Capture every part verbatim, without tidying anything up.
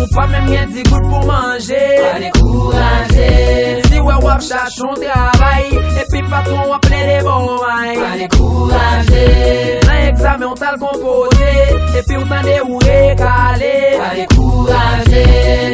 Ou pa menm gen di goud pou manje. Pa dekouraje. Si w wè w ap chache yon travay, epi patwon w ap plede ba w may. Pa dekouraje. Nan egzamen w t al konpoze, epi w tande ou rekale. Pa dekouraje.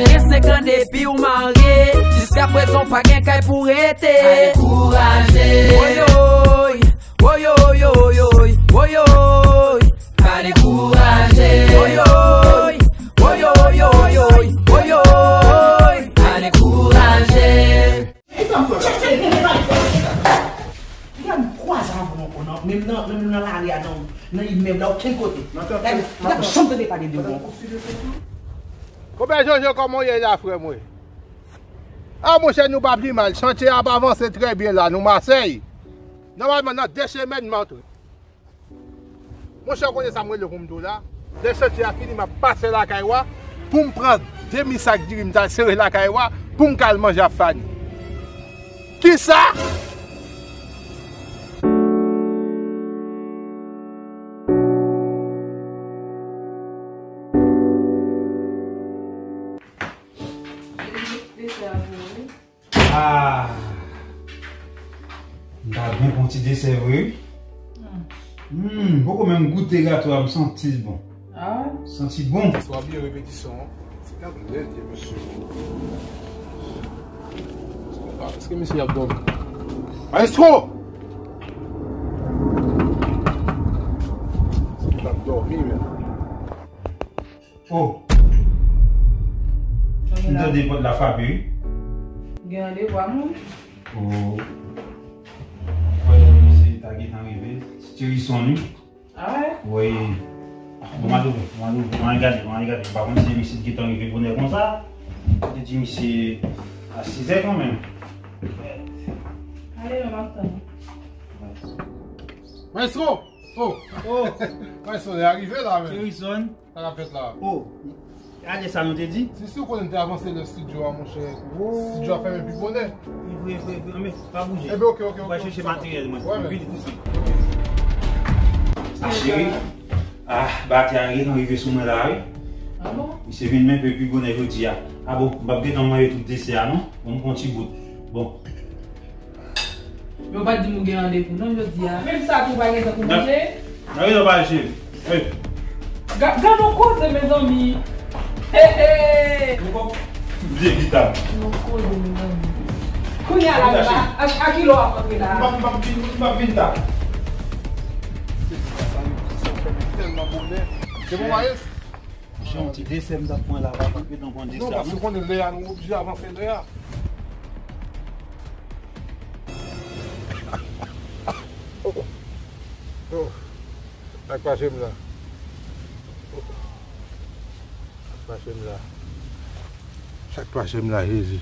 Gen senk an depi w marye, jiskaprezan w pa gen kay pou rete. Pa dekouraje. Woyoy, woyoy, woyoy, woyoy. Pa dekouraje. Woyoy, woyoy, woyoy, woyoy. Pa dekouraje. Mezanmi, chèche, gade, gade. Gade, m kwaze avè w ankò nan, menm nan, menm nan lari a, nan, nan imèb la, okenn kote. Gade, m p ap janm tande pale de ou ankò. Konpè Jojo, kòman w ye la, frè mwen? A, monchè, nou pa pi mal. Chantye a ap avanse trè byen la, nou Masèy. Nòmalman, nan de semèn, m antre. Monchè, w konnen sa m rele w pou m di w la? Lè chantye a fini, m ap pase lakay w a pou m pran demi sak diri m t al sere lakay w a pou m ka al manje ak Fani. Kisa? Ah! M ta byen pran ti desè vre, wi. Hmm, m poko menm goute gato a, m santi l bon. Ah ouais? Santi bon. Swa byen repetisyon an. Se gad lèd ye, mesye. Èske misye ap dòmi? Maestro! Misye ap dòmi, men. Oh! M tande pòt la frape, wi. Gen randevou a moun? Oh. Kwè misye ta gentan rive. Ti Cherison, wi. Ah ouais? Wi. Bon, m al ouvri, m al ouvri, m al gade, m al gade. M pa konn si misye t gentan rive bonè konsa. Te di misye a sizè kanmenm. Ale non, m ap tann. Maestro! Oh! Oh! Maestro, lè a rive la, men. Cherison. Sa k ap fèt la? Oh, gade sa nou te di. Si, si w konnen n te avanse lè estidyo a, monchè. Oh. Estidyo a fèmen pi bonè. Vre, vre, vre. Anben, pa bouje. Enben, ok, ok, ok. Mwen chèche materyèl mwen. Mwen vini tousuit. Ah, cheri. Ah, batè a gentan rive sou mwen la, wi. Ah bon? Misye vin men pe pi bonè jodi a. Ah bon, m p ap gentan manje tout desè a, non. Bon, m pran ti bout. Bon. Men w pa t di m ou gen randevou non jodi a. Menm sa tou w pa gen tan pou manje? Nan rezon pa jere. Hey. Ga-, gad yon koze, mezanmi. Hey, hey. Ou konn vye gita. Yon koze, mezanmi. Kounye a la, a, a, a ki lè w ap rantre la? M p ap, m p ap vin, m p ap vin ta. Se sa, sa, sa fè m tèlman bonè. Se bon, Maes? Monchè, yon ti desè m t ap pran la, pa, pa gentan pran desè a, non. Non, paske w konnen lè a, nou oblije avanse lè a. Oh, oh. Oh. Sa k pase m la? Oh. Sa k pase m la? Sa k pase m la, Jezi?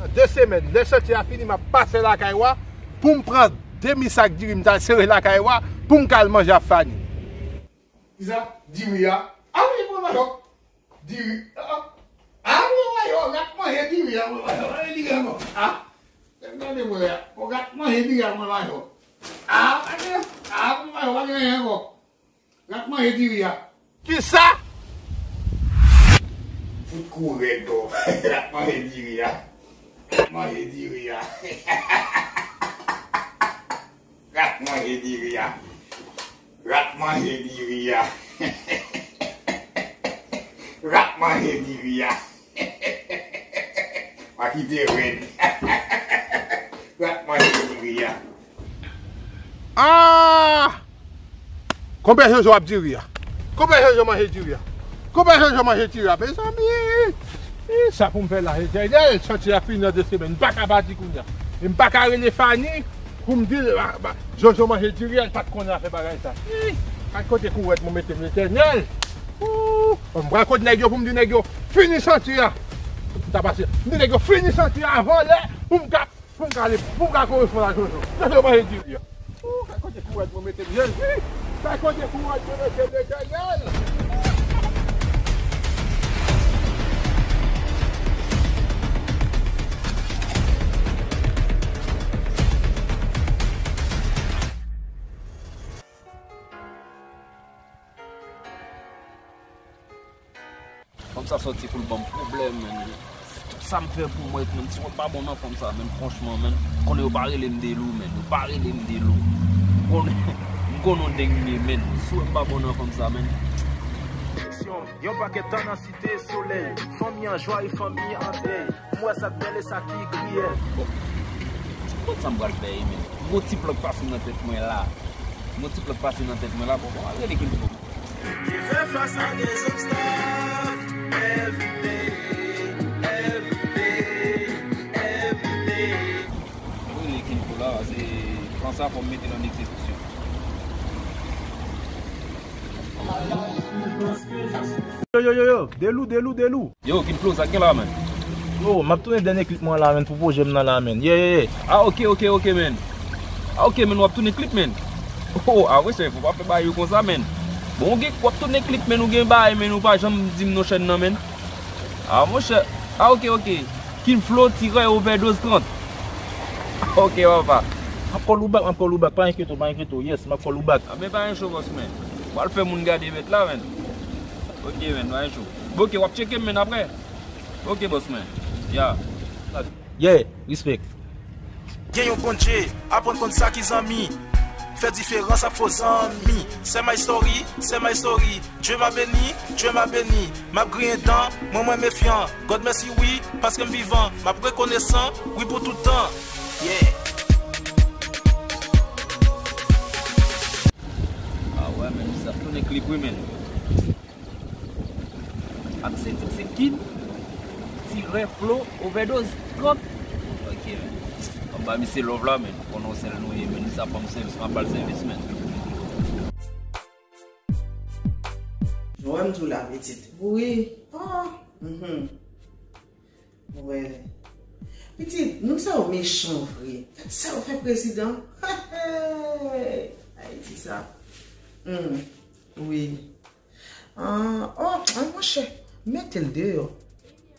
Nan de semèn, lè chantye a fini, m ap pase lakay w a pou m pran demi sak diri m t al sere lakay w a pou m ka al manje ak Fani. Kisa? Diri a? A wi, mwen pa jòk. Diri a? A, mwen pa jòk. Rat manje diri a, mwen pa jòk. Manje diri a, non. A? Tèt gade mwen a. Bon, rat manje diri a, mwen pa jòk. A, gade. A, mwen pa jòk. Pa gen anyen ankò. Rat manje diri a. Kisa? Fout kou rèd, non. Rat manje diri a. Rat manje diri a. Rat manje diri a. Rat manje diri a. Rat manje diri a. Pa kite rèd. Rat manje diri a. Ah! Konpè Jojo ap diri a. Konpè Jojo manje diri a. Konpè Jojo manje diri a. Mezanmi! Ih, sa pou m fè la, Etènèl, chantye a fini nan de semèn. M pa ka pati kounye a. E m pa ka rele Fani pou m di l, ba, ba, Jojo manje diri a, l pa t konnen afè bagay sa. Ih, gad kote kou rèd mwen mete m, Etènèl. Ooh, m pral kot nèg yo pou m di nèg yo fini chantye a. M ta pase. M di nèg yo fini chantye a avan lè pou m ka Pou m ka ale, pou m ka kore fon la, Jojo. Jojo manje diri a. Ooh, gad kote kou rèd mwen mete m, Jezi. Gad kote kou rèd mwen mete m, Letènèl. Fanm sa sòti pou l ban m pwoblèm, menn. Tout sa m fè pou mwen, menn, si w pa bon nan fanm sa, menn, franchman, menn, konnen yo pa rele m Delou, menn, yo pa rele m Delou. M konnen, m konnen yon deng m ye, menn. Si w pa bon nan fanm sa, menn. Yon pakèt tan nan site solèy, fanmi an jwa e fanmi an dèy. M wè sa k bèl e sa ki kriyèl. Bon, kot sa m pral fè, menn? Gon ti plan k pase nan tèt mwen la. Gon ti plan k pase nan tèt mwen la, bon, bon, al rele Kin Flo. Je fais face à des obstacles every day, every day, every day. Wi, li Kin Flo la, se plan sa fò m mete l an egzekisyon. Yo, yo, yo, yo, Delou, Delou, Delou. Yo, Kin Flo, sa k gen la, menn? Yo, m ap tounen dènye klip mwen la, menn, pou pwojè m nan la, menn. Yeah, yeah, yeah. Ah, ok, ok, ok, menn. Ah, ok, menn, w ap tounen klip, menn. Oh, ah, wè, chèf, ou pa fè bagay yo konsa, menn. Bon, ou gen, w ap tounen klip, menn, ou gen bagay, menn, ou pa janm di m non chèn nan, menn. Ah, monchè. Ah, ok, ok. Kin Flo tirè ovèdoz trant. Ok, papa. M ap call ou back, m ap call ou back. Pa enkyete w, pa enkyete w. Yes, m ap call ou back. Ah, men pa gen cho, bòs, menn. W al fè moun gade mèt la, menn. Ok, menn, pa gen cho. Bon, ok, w ap tcheke m, menn, apre. Ok, bòs, menn. Ya. Yeah, respect. Gen yon Bondye, aprann konn sa ki zanmi. Fè diferans ak fo zanmi. C'est my story, c'est my story. Dieu m'a béni, Dieu m'a béni. M ap griyen dan, mwen, mwen mefyan. God mèsi, wi, paske m vivan. M ap rekonesan, wi, pou tout tan. Yeah. Ah wè, menn, sa tounen klip, wi, menn. Ak se tit se Kin, tirè Flo, ovèdoz, trant. Ok, menn. Anba misye love la, menn. Konnen w sèl nou ye, menn. Li sa fè m sèvis, m ap ba l sèvis, menn. Jan w wè m di w la, pitit. Wi. Ah. Mhm. Wè. Pitit, moun sa yo mechan vre. Gad sa yo fè prezidan. Ayiti sa. Hmm. Wi. Ah, oh, ay, monchè, mete l deyò.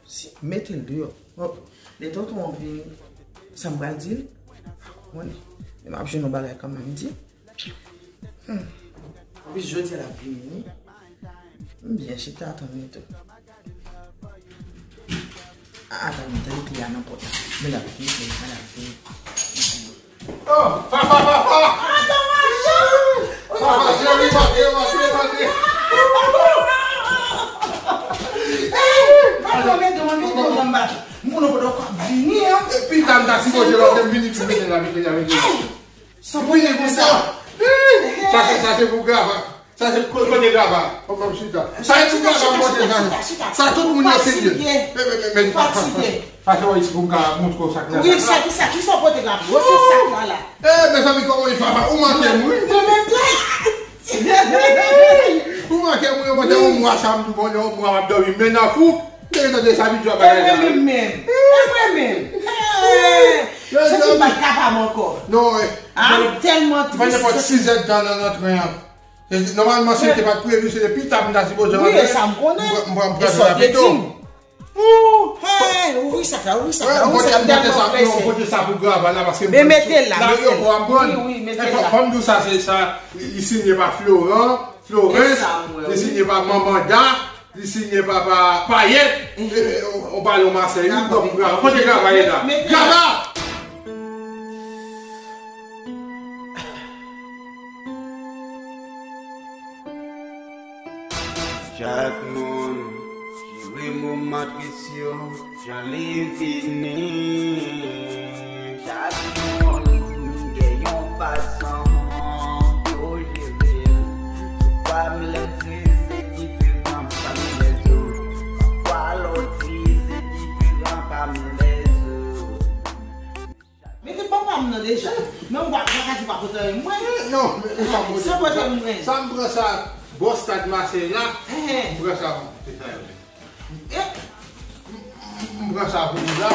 Si, mete l deyò. Oh, lè tonton an vini, sa m pral di l? Mwen, men m ap jwenn yon bagay kanmenm di. Hmm. Anplis, jodi a l ap vini, wi. M byen chita, tann li tou. Ah, tann li, tann li, nan pòt la. Men l ap vini, men l ap vini. Oh, Fafa, Fafa! Fafa, cheri, mande, mande, mande. Epi, tann ta si kote la, te vini, te vini la, vini la, vini la. Sa pou ye konsa. Sa, sa, sa se pou grava. Sa se ko-, kote grava. Kòm chita. Sa e pou grava, m pote sa. Sa tout moun yo serye. Men, men, men, men. Fatige. Pase wè isi pou m ka montre w sa k nan sak la. Wi, sa ki sa? Ki sa w pote la? Wè se sak la la. Eh, mezanmi, kòman e, Fafa? Ou manke m, wi. Mwen menm tou. Ou manke m, wi, mwen te yon mwa sa, m tou konnen yon mwa m ap dòmi men nan fou. Te tande sa, videyo bagay la. E mwen menm menm. E mwen menm. Eh, se ti bat kapab ankò. Non, eh. Ah, m tèlman tris. Fè nenpòt sizèdtan nan, nan tren an. Se, nòmalman, si te pa t previ, se pi ta m ta sipoze rantre. Wi, e sa m konnen. M pran, m pran, m pran travèl pito. Hey, ouvri sak la, ouvri sak la, ouvri sak la, m tèlman prese. M pote sa pou grava la, paske m pran. Men mete l la, mete l. Wi, wi, mete l la. Fò m di w sa, se sa, li siyen pa Floran, Florens, li siyen pa Manmanda, li siyen pa, pa Payèt, e, e, on, on balon Masèy, wi, kòm grava. Kote grava ye la? Grava! Chak moun jere moman tris yo jan li vini. Chak moun gen yon fason yo jere l. Pafwa m lè tris se diferan pami lèzòt. Pafwa lè w tris se diferan pami lèzòt. Mete papa m nan deja. Men ou pa, pa ka di pa pote anyen mwen. Non, men ou pa pote. Sa pote mwen. Sa m pran sa, bò stad Masèy la. M pran sa, se sa yo. M, m, m pran sa pou ou la.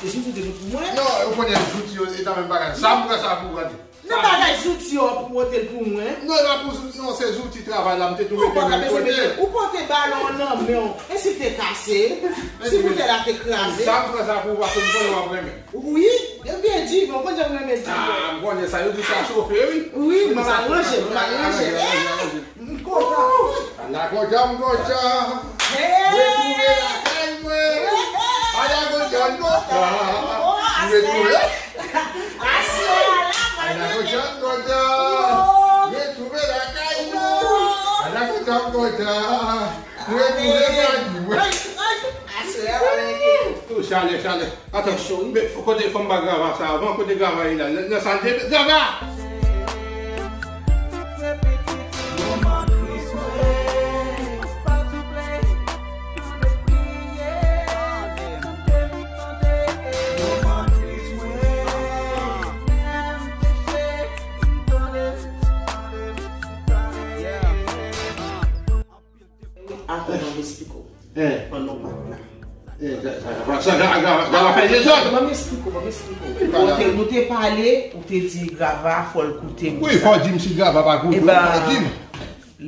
E si ou te pou mwen? Non, ou konnen zouti yo, e ta menm bagay. Sa m pran sa pou ou, gade. Nan bagay zouti yo pou pote l pou mwen. Non, e pa pou zouti, non, se zouti travay la, m te tou mete mwen kote. Ou pote balon nan men w. E si te kase? Si boutèy la te kraze? Sa m pran sa pou ou, paske m konnen w ap renmen. Wi, yo byen di, bon, konn jan m renmen di. Ah, m konnen sa, yo di sa chofe, wi. Wi, m ap aranje, m ap aranje. M kontan. Ala kontan, m kontan. Retwouve. Ala kontan, kontan. Retwouve lakay nou. Ala kontan, kontan. Retwouve lakay nou. Tou chalè, chalè. Atann, men kote fanm ba Grava sa avan, kote Grava ye la? Nan, nan sal de Grava! Atann, ban m esplike w. Eh. Pandan w pa t la. Eh, sa, sa, sa, sa, sa, sa, sa va fè dezòd. Ban m esplike w, ban m esplike w. Wi, ou te, nou te pale, ou te di Grava, fò l koute m. Wi, fò w di m si Grava pa koute w, fò w di m.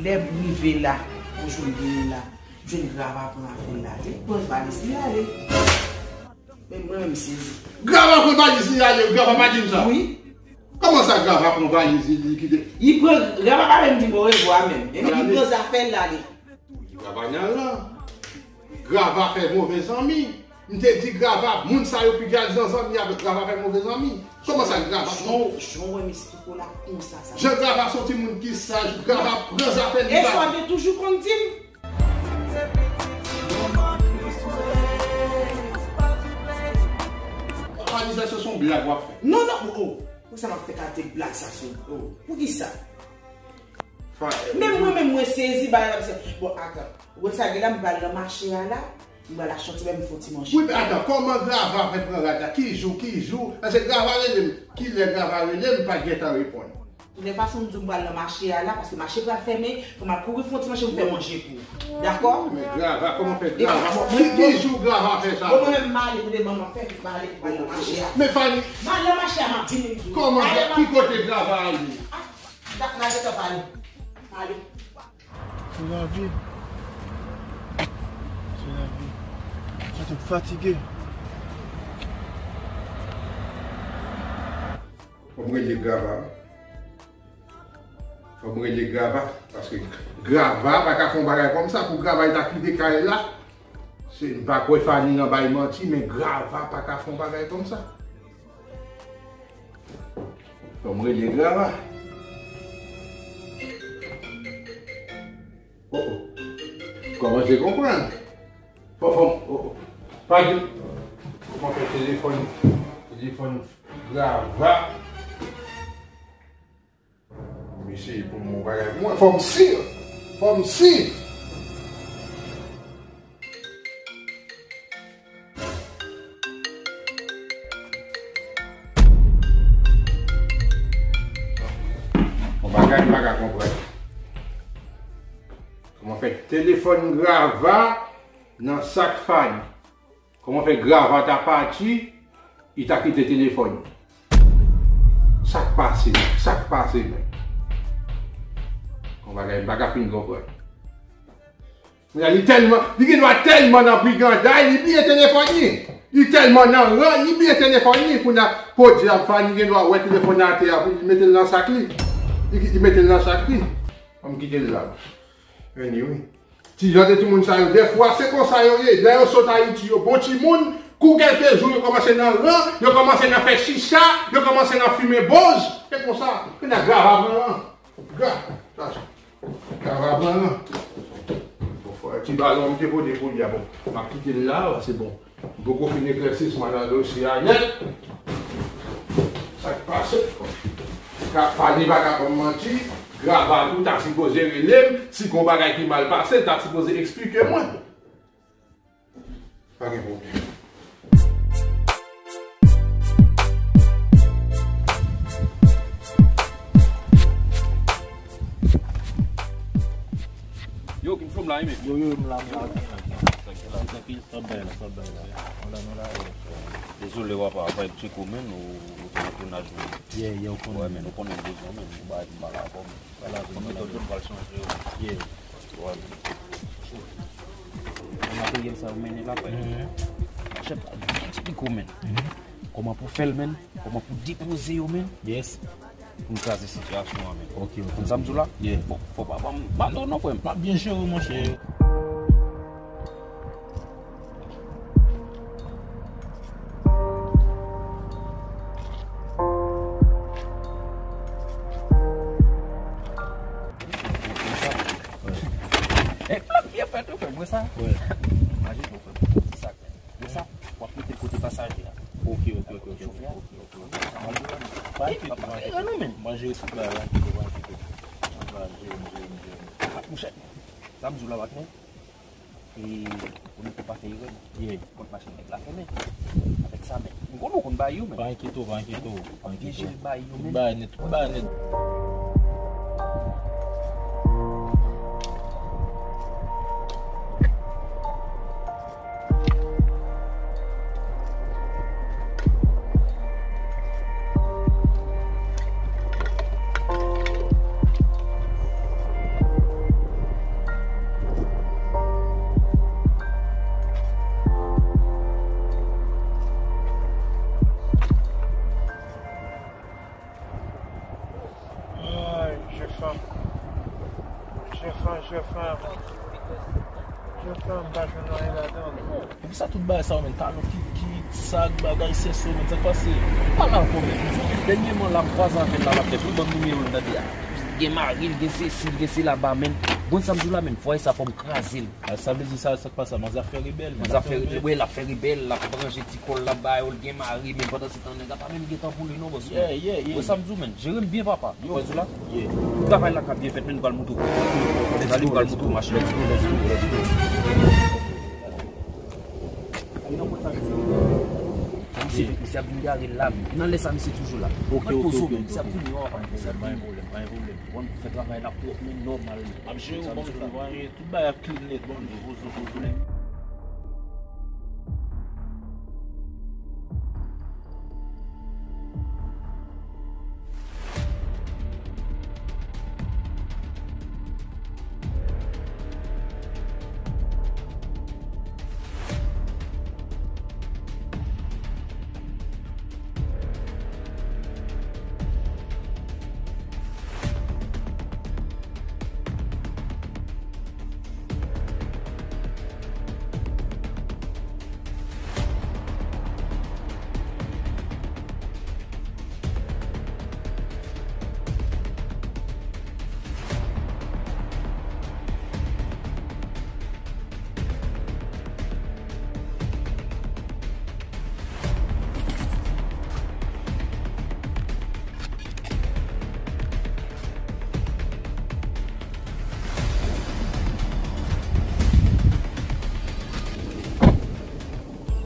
Lè m rive la, pou jou m vini la, m jwenn Grava pran afè l ale. Pran valiz li ale. Men mwen menm sezi. Grava pran valiz li ale, Grava pa di m sa. Wi. Kòman sa Grava pran valiz li, li kite? Li pran, Grava pa menm di m orevwa menm. Epi li pran zafè l ale. Grava nan lan. Grava fè move zanmi. M te di Grava, moun sa yo piga l nan zanmi avèk Grava fè move zanmi. Kòman sa Grava? Jan, jan w wè m esplike w la konsa sa. Jan Grava se yon timoun ki saj, Grava pran zafè li. E sa w te toujou konn di m? Òganizasyon se yon blag w ap fè. Non, non, oh, oh. Poukisa m ap fè kalite blag sa sou ou? Poukisa? Menm mwen, menm mwen sezi, bagay la, se, bon, atann. Ou konn sa gen la, m pral nan mache a la, m pral achte yon ti bagay, m fè yon ti manje. Wi, men atann, kòman Grava fè pran rad la? Ki jou, ki jou? Paske Grava rele m. Kilè Grava rele m, m pa t gentan reponn. Tounen fason, m di w m pral nan mache a la, paske mache pral fèmen, fò m al kouri fè yon ti manje, m fè manje pou ou. Dakò? Men Grava, kòman fè Grava? Ki, ki jou Grava fè sa? Bon, mwen menm, m ale, kote manman fè, m ale, m pral nan mache a. Men Fanny. M al nan mache a, m ap vini, m di w. Kòman, ki kote Grava ale? Ah, dak, n al gentan pale. M ale. Se lavi. Se lavi. Sa te fatige. Fò m rele Grava. Fò m rele Grava. Paske Grava pa ka fè yon bagay kòmsa. Pou Grava ta kite kay la. Se, m pa kwè Fanny nan bay manti, men Grava pa ka fè yon bagay kòmsa. Fò m rele Grava. Oh, oh. Kòmanse konprann. Fò, fò m, oh, oh. Pa di. Kòman fè telefòn, telefòn Grava. M eseye pou m wè yon bagay pou mwen. Fò m si. Fò m si. Yon bagay m pa ka konprann. Kòman fè telefòn Grava nan sak Fanny? Kòman fè Grava ta pati, li ta kite telefòn? Sa k pase? Sa k pase menm? Yon bagay m pa ka fin konprann. Kounye a, li tèlman, li gen dwa tèlman nan briganday, li bliye telefòn li. Li tèlman nan ran, li bliye telefòn li. Kounye a, podyab, Fanny gen dwa wè telefòn nan atè a pou li mete l nan sak li. Li, li mete l nan sak li. An m kite l la. Anyway. Ti jan de timoun sa yo, dèfwa se konsa yo ye. Lè yo sot Ayiti, yo bon timoun, kou kèlke jou, yo kòmanse nan ran, yo kòmanse nan fè chicha, yo kòmanse nan fimen boz. Se konsa. Kounye a Grava pran ran. Gra, sa, Grava pran ran. Bon, fò ti balon m te pote pou li a, bon. M ap kite l la, se bon. M poko fin eklèsi sou madan dosye a nèt. Sa k pase? Ka, Fanny pa ka ban m manti. Grava tou ta sipoze rele m. Si gon bagay ki mal pase, l ta sipoze eksplike mwen. Pa gen pwoblèm. Yo, King Flow, m la, wi, men. Yo, yo, m la, m la. Sa k gen la? Sa k bay la, sa k bay la. Nou la, nou la, yo. Dezole, w ap, ap, ap tcheko, men, ou, ou te nan tounaj, men. Yeah, yeah, ou konnen. Wè, men, ou konnen bezwen, men, ou bay, m pa la, kòm. Kòm metòd yo, m pral chanje, yo. Yeah. Wè, men. Materyèl sa yo mennen la, frè. Chèf, ki ti piko, men. Kòman pou fè l, men? Kòman pou depoze yo, men? Yes. Pou n kraze sitiyasyon an, men. Ok, ok. Konn sa m di w la? Yeah. Bon, fò pa ban m baton non, frè m. M ap byen jere w, monchè. Ok, ok, ok, ok, ok, ok. Pa enkyete, pa enkyete. Mwen jere tout bagay, pa enkyete, pa enkyete. Mwen va jere, mwen jere, mwen jere. Monchè, sa m di w la, patnè. E, pou nou pa fè erè, yeah, kont machin nèg la fèmen. Avèk sa, men. M konnen w konn bagay yo, men. Pa enkyete w, pa enkyete w, pa enkyete w. Deje bagay yo, men. Tout bagay nèt, tout bagay nèt. Ay, j'ai faim. J'ai faim, j'ai faim. J'ai faim, m pa jwenn anyen ladan. Poukisa tout bagay sa yo, menm? Talon kikit, sak, bagay sèso, menm, sa k pase? M pa nan fò, menm. Dènyèman la, m kwaze avè l la, l ap fè tout bann nimewo l tande a. Gen mari l, gen sesi l, gen sela ba, menm. Bon, sa m di w la, menm, fwaye sa fò m kraze l. A, sa vle di sa, sa k pase? Manzè ap fè rebèl, manzè ap fè rebèl. Wi, l ap fè rebèl, l ap ranje ti kò l, l ap ba yo, l gen mari, men pandan se tan, nèg la pa menm gen tan pou li, non, bòs. Yeah, yeah, yeah. Bon, sa m di w, menm, jere m byen, papa. Yo, w wè la? Yeah. Travay la ka byen fèt, men nou pral montre w. Let's go, let's go, let's go, let's go, let's go. Misye, misye ap vin gare la, men. Nan lè sa, misye toujou la. Ok, ok, ok, ok. Misye ap vini, w ap wè, misye ap vini. Pa gen pwoblèm, pa gen pwòblèm. Bon, fè travay la pwòp, men nòmal. M ap jere w, bon, travay, tout bagay ap clean nèt, bon, pozo, pozo.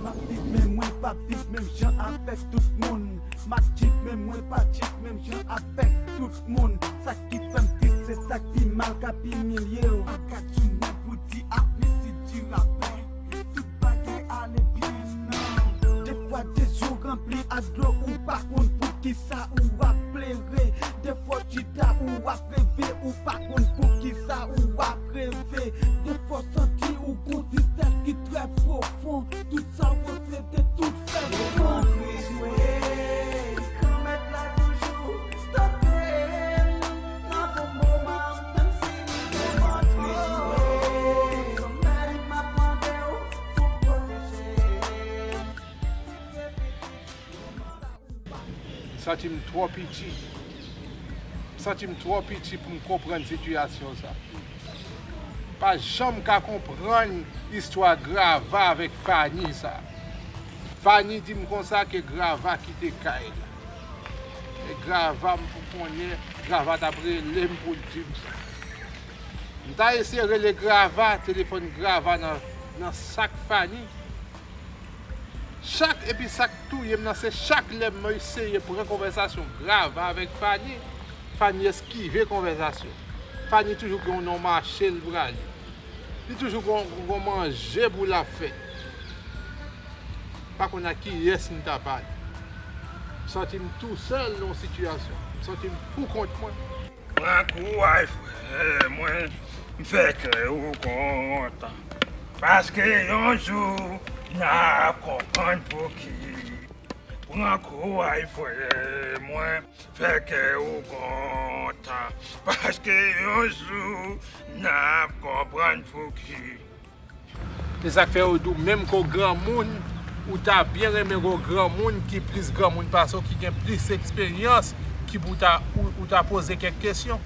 M ap viv, men mwen pa viv menm jan avèk tout moun. M ap tchit, men mwen pa tchit menm jan avèk tout moun. Sa ki fè m tris, se sa ki mal k ap imilye w. Ankat sou mwen pou di a mesi di rapè. Tout bagay ale byen, non. Defwa de zo ranpli ak dlo, ou pa konn poukisa ou ap plere. Defwa w chita, ou ap reve, ou pa konn poukisa ou ap reve. Defwa w santi ou gon tristès ki trè pwofon. Tout sa w reflete tout fè w. Granmèt la toujou stope m nan bon moman, menm si m te mò twò. Granmèt, m ap mande w pou pwoteje m. M santi m twò piti. M santi m twò piti pou m konprann sitiyasyon sa. Pa janm ka konprann istwa Grava avèk Fani sa. Fani di m konsa ke Grava kite kay la. E Grava, m pou konnen, Grava t ap rele m pou l di m sa. M ta eseye rele Grava, telefòn Grava nan, nan sak Fani. Chak, epi sa k touye m nan, se chak lè m eseye pran konvèsasyon Grava avèk Fani, Fani eskive konvèsasyon. Fani toujou gen yon non mache l prale. Li toujou gon, gon manje pou l ap fè. M pa konn ak kiyès m ta pale. M santi m tousèl nan yon sitiyasyon. M santi m pou kont mwen. Pran kouray, frè mwen, m fè kè ou kontan. Paske yon jou, n a konprann pouki. Pran kouray, frè mwen, fè kè ou kontan. Paske yon jou, n a konprann pouki. Se sa k fè yo di w, menm ke w granmoun, ou ta byen renmen gen yon granmoun ki plis granmoun pase w, ki gen plis eksperyans, ki pou ta, ou, ou ta poze kèk kesyon.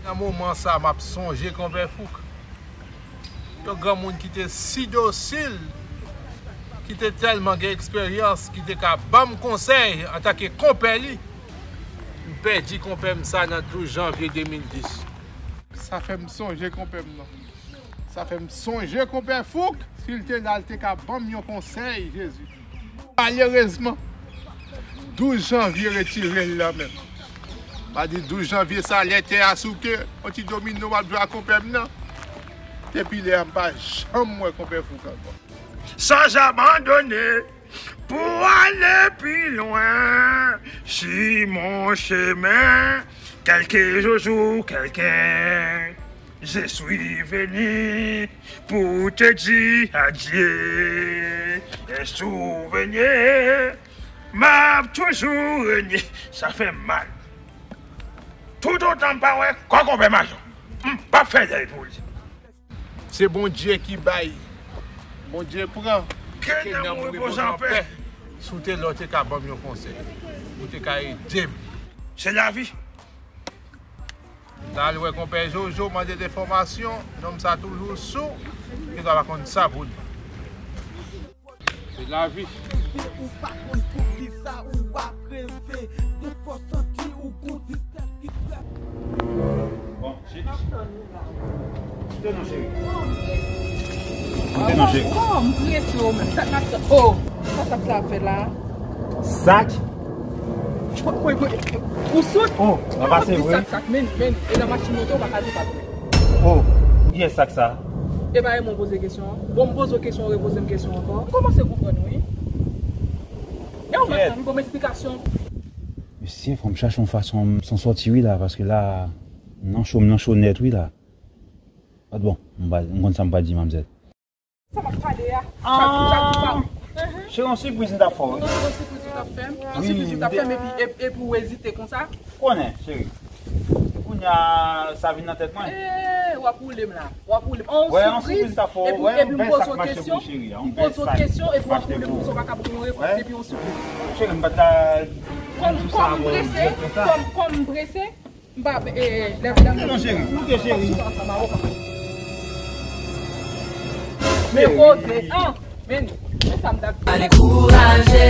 Nan moman sa, m ap sonje Konpè Fouk. Yon granmoun ki te si dosil, ki te tèlman gen eksperyans, ki te ka ban m konsèy antanke konpè li, m pèdi konpè m sa nan douz janvye de mil dis. Sa fè m sonje konpè m nan. Sa fè m sonje konpè Fouk, si l te la, l te ka ban m yon konsèy, Jezi. Malerezman, douz janvye retire l la menm. Pa di douz janvye sa, lè tè a souke, yon ti domino w ap jwe ak konpè m nan. Depi lè a, m pa janm wè konpè Fouk ankò. Sans abandonner pour aller plus loin sur mon chemin, quelque jour, quelqu'un, je suis venu pour te dire adieu. Un souvenir, m'a toujours renié. Sa fè mal. Toutotan m pa wè kò konpè Majò, m p ap fè dèy pou li. Se Bondye ki bay. Bondye pran. Ke nanm ou repoze an pè. Si w te la, w te ka ban m yon konsèy. Ou te ka ede m. Se lavi. M t al wè konpè Jojo, mande l enfòmasyon. Nonm sa toujou sou. Li pa konn sa pou di. Se lavi. Ou pa konn poukisa ou ap reve. Ou fò santi ou gon distans ki fè. Bon, cheri. Moute non, cheri. Moute non, cheri. Oh, m prese w menm. Sa k ap sa? Oh, sa k ap sa ap fè la? Sak? Ou soud? Oh, sa pase vre. Sak, sak, men, men, e nan machin moto, ou pa ka di pa vre. Oh, kiyès sak sa? E pa e mwen poze kesyon an. Bon, m poze w kesyon, ou repoze m kesyon ankò. M kòmanse konprann, wi. E ou mèt tann, bon, m esplikasyon. Mesye, fò m chache yon fason m san sòti, wi, la, paske la, m nan cho, m nan cho nèt, wi, la. But bon, m pa, m konn sa m pral di manmzèl. Sa m ap pale a. Chak jou, chak jou, pa. Cheri, yon sipriz m t ap fè w, wi. Yon sipriz ou t ap fè m? Yon sipriz ou t ap fè m, epi, epi, epi ou ezite konsa? Konnen, cheri. Kounye a, sa vin nan tèt mwen. Eee, w ap woule m la. W ap woule m. An, yon sipriz, epi, epi m poze w kesyon, m poze w kesyon, epi w ap woule m konsa, w pa ka ban m yon repons, epi yon sipriz. Cheri, m pa t ka. Kòm, kòm m prese, kòm, kòm m prese, m pa, e, lè, lè m. Non, cheri, koute, cheri. Men koze, an, men, men sa m t ap di. Pa dekouraje,